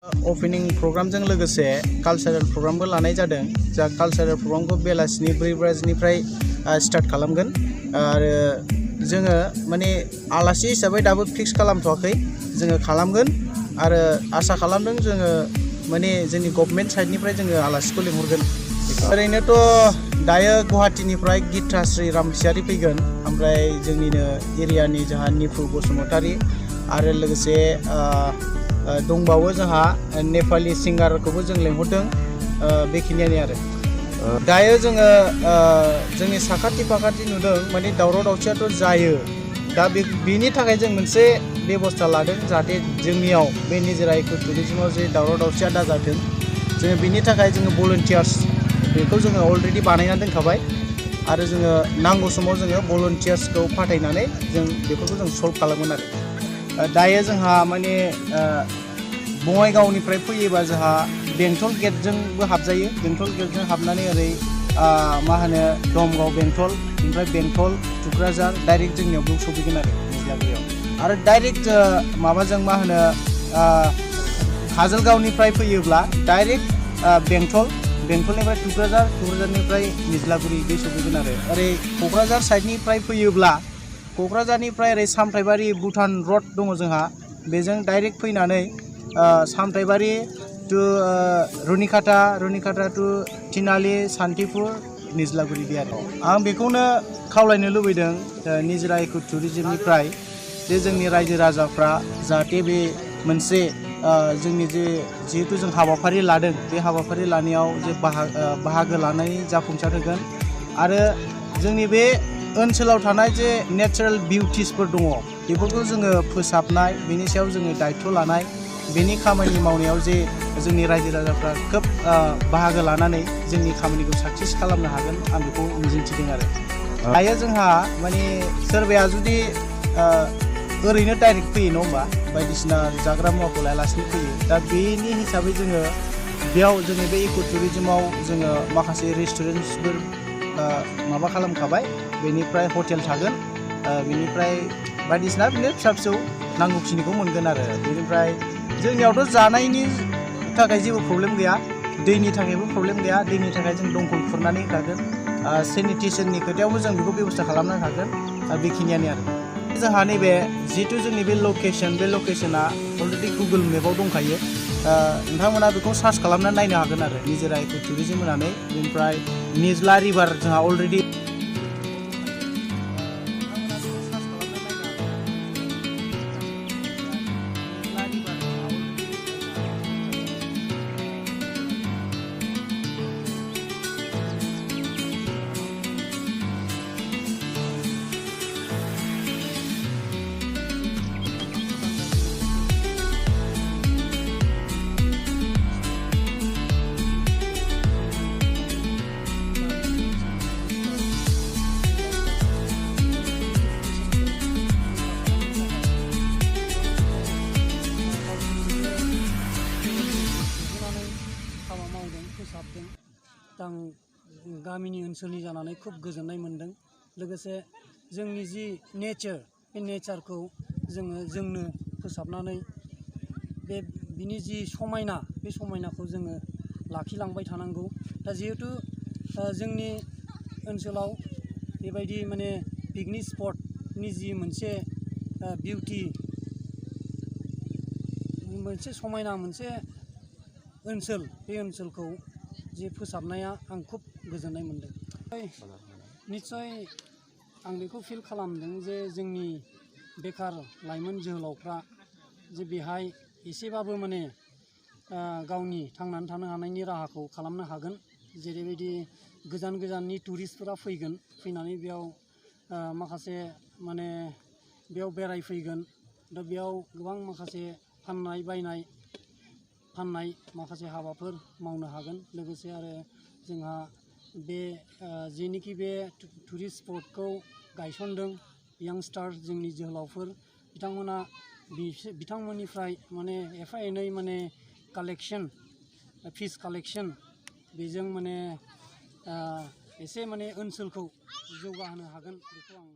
Opening प्रोग्रामजों लोगोसे cultural प्रोग्रामबो लानाय जादों। जा कालचारेल प्रोग्रामखौ बेलासिनि 4 बाजिनिफ्राय स्टार्ट खालामगोन आरो जोङो माने आलासि हिसाबै दाबो फिक्स खालामथ'वाखै, जोङो खालामगोन आरो आसा खालामदों जोङो माने जोंनि गभर्नमेन्ट साइडनिफ्राय जोङो आलासिखौ लिंहरगोन। ओरैनोथ' दायो गुवाहाटीनिफ्राय गिताश्री रामसियारि फैगोन, ओमफ्राय जोंनिनो एरियानि जोंहा निफु बसुमतारी आरो लोगोसे दंबावो जोंहा नेपाली सिंगारखौबो जों लिंहरदों। बेखिनियानो आरो दायो जोङो जोंनि साखाथि फाखाथि नुदों माने दावराव दावसियाथ' जायो। दा बेनि थाखाय जों मोनसे बेबस्था लादों जाहाथे जोंनियाव बे निजोरा इको टुरिजमाव जे दावराव दावसिया दाजाथों, जोङो बेनि थाखाय जोङो भलुन्टियार्स बेखौ जोङो अलरेडि बानायना दोनखाबाय आरो जोङो नांगौ समाव जोङो भलुन्टियार्सखौ फाथायनानै जों बेफोरखौ जों सल्भ खालामगोन आरो दायो जोंहा माने बङाइगावनिफ्राय फैयोबा जोंहा बेंटल गेटजोंबो हाबजायो। बेंटल गेटजों हाबनानै ओरै मा होनो दमगाव बेंटल, ओमफ्राय बेंटल टुक्राझार डाइरेक्ट जोंनियाव बेयाव सफैगोन आरो निज्लागुरियाव। आरो डाइरेक्ट माबाजों मा होनो काजलगावनिफ्राय फैयोब्ला डाइरेक्ट बेंटलनिफ्राय टुक्राझार, टुक्राझारनिफ्राय निज्लागुरि बे सफैगोन आरो ओरै क'क्राझार साइडनिफ्राय फैयोब्ला क'क्राझारनिफ्राय ओरै सामथाइबारि भुटान रड दङ जोंहा, बेजों डाइरेक्ट फैनानै सामथाइबारि टु रुनिकाटा टु थिनालि सान्तिपुर निज्लागुरि बे आरो आं बेखौनो खावलायनो लुबैदों निजोरा इको टुरिजमनिफ्राय जे जोंनि रायजो राजाफ्रा जाहाथे बे मोनसे जोंनि जिहेतु जों हाबाफारि लादों, बे हाबाफारि लानायाव जे बाहागो लानानै जाफुंसार होगोन आरो जोंनि बे ओनसोलाव थानाय जे नेचारेल बिउटिसफोर दङ बेफोरखौ जोङो फोसाबनाय, बेनि सायाव जोङो दायित्व लानाय, बेनि खामानि मावनायाव जे जोंनि रायजो राजाफ्रा खोब बाहागो लानानै जोंनि खामानिखौ साक्सेस खालामनो हागोन, आं बेखौ मिजिंथिदों आरो दायो जोंहा माने सोरबाया जुदि ओरैनो डाइरेक्ट फैयो नङा होमबा, बायदिसिना जाग्रा मुवाखौ लायालासिनो फैयो। दा बेनि हिसाबै जोङो बेयाव जोंनि बे इको टुरिजमाव जोङो माखासे रेस्टुरेन्टसफोर माबा खालामखाबाय, बेनिफ्राय हटेल थागोन, बेनिफ्राय बायदिसिना बिदिनो फिसा फिसौ नांगौखिनिखौ मोनगोन आरो बेनिफ्राय जोंनियावथ' जानायनि थाखाय जेबो प्रब्लेम गैया, दैनि थाखायबो प्रब्लेम गैया। दैनि थाखाय जों दंखल खुरनानै होखागोन, सेनिटेसननि खोथायावबो जों बेखौ बेबस्था खालामनो हागोन। बेखिनियानो आरो जोंहा नैबे जिहेतु जोंनि बे लकेसना अलरेडि गुगोल मेपाव दंखायो, नोंथांमोना बेखौ सार्च खालामनानै नायनो हागोन आरो निजोरा इको टुरिजम होनानै। बेनिफ्राय निज्ला रिभार जोंहा अलरेडि फोसाबदों। आं गामिनि ओनसोलनि जानानै खोब गोजोननाय मोन्दों। लोगोसे जोंनि जि नेचार, बे नेचारखौ जोंनो फोसाबनानै बिनि जि समायना, बे समायनाखौ जोङो लाखिलांबाय थानांगौ। दा जिहेतु जोंनि ओनसोलाव बेबायदि माने पिकनिक स्पटनि जि मोनसे बिउटि, मोनसे समायना मोनसे ओनसोल, बे ओनसोलखौ जे फोसाबनाया आं खुब गोजोननाय मोन्दों। निस्सय आं बेखौ फिल खालामदों जे जोंनि बेखार लाइमोन जोहोलावफ्रा जे बेहाय एसेबाबो माने गावनि थांनानै थानो हानायनि राहाखौ खालामनो हागोन। जेरैबायदि गोजान गोजाननि टुरिस्टफोरा फैगोन, फैनानै बेयाव माखासे माने बेयाव बेरायफैगोन। दा बेयाव गोबां माखासे फाननाय माखासे हाबाफोर मावनो हागोन। लोगोसे आरो जोंहा बे जेनिखि बे टुरिस्ट स्पटखौ गायसनदों यांस्टार जोंनि जोहोलावफोर, बिथांमोननिफ्राय माने एफा एनै माने फिस कालेक्सन बेजों माने एसे माने ओनसोलखौ जौगाहोनो हागोन, बेखौ आं